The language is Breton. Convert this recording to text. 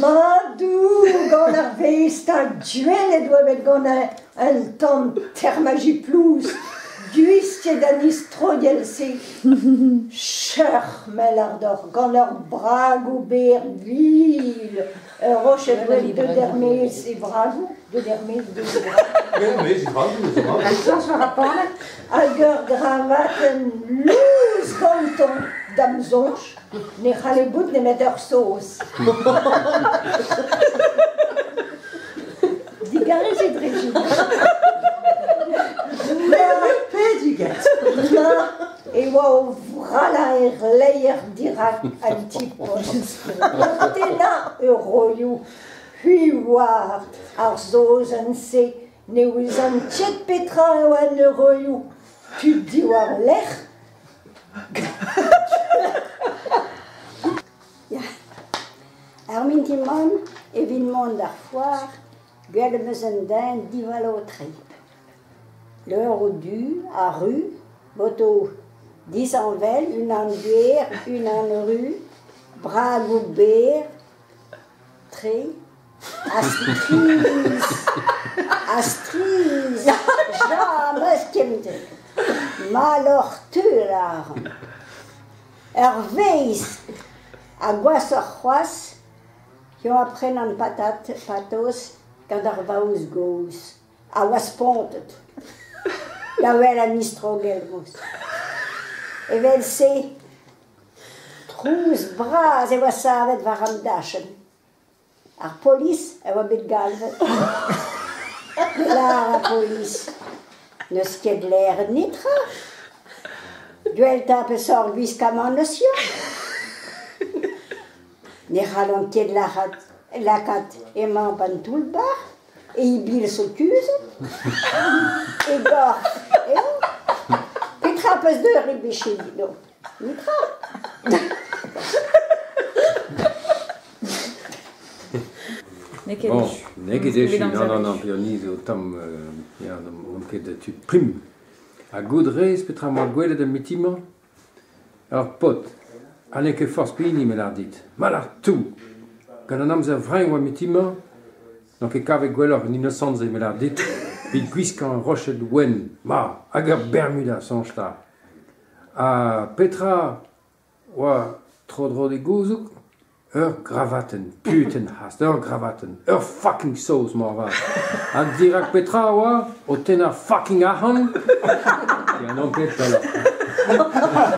Madoù gant ar vezh 'ta gwelet 'oa bet gant un tamm termaji plouz gwisket an istrogell-se. Cheuc'h, me 'lâr deoc'h, gant ur bragoù berr vil, ur roched wenn deut er-maez e bragoù, deut er-maez deus e bragoù. Er-maez e bragoù, zo mat. Ar war ar panell. Hag ur gravatenn lous gantañ, da'm soñj. Ne c'halle bout nemet ur saoz. Digarezit, Régine. Ma e oa o vrallañ er leier dirak an ti-post. O tennañ ur roioù. C'hwi 'oar ar saozenn-se ne ouzan ket petra eo an euroioù. Tud diwar-lerc'h Ar mintin-mañ evit mont d'ar foar gwelet 'm eus un den divalav-tre. Leuroù du ha ruz, botoù disheñvel, unan gwer, unan ruz, bragoù berr, tre ha strizh, ha strizh, james kement-se. Malloc'h teu 'lâran. Ur vezh ha gwashoc'h c'hoazh eo prenañ patat patoz gant ar vaouez gozh a oa spontet da wel an istrogell-mañ. Evel-se trouz bras e oa savet war an dachenn. Ar polis a oa bet galvet. Lâr ar polis n'eus ket lâret netra. Gwell 'ta peseurt gwiskamant eus ya. Ne c'hallont ket lâret lakaat emañ 'ba 'n toull-bac'h e ibil zo kuzhet. E gorf eo. Petra 'peus deuet bichit donc? Netra. N'eo ket Bon, echu. n'eo ket echu, non, non, non, peogwir zo tamm, ya, n'omp ket tud prim. Ha goût 'rez petra 'm boa gwelet er miti-mañ? Ur paotr, ha n'eo ket forzh pehini me 'lâr dit, ma lâr tout! Gant an amzer vrein 'oa miti-mañ, n'on ket kavet gwelloc'h un inosant-se me 'lâr dit, evit gwiskañ ur roched wenn, ma, hag ur bermuda, soñj 'ta. Ha petra 'oa tro-dro d'he gouzoug? Ur gravatenn, putain c'hast, ur gravatenn, ur fucking saoz moarvat. Ha dirak petra 'oa o tennañ fucking arc'hant? Ya n'on ket pelloc'h.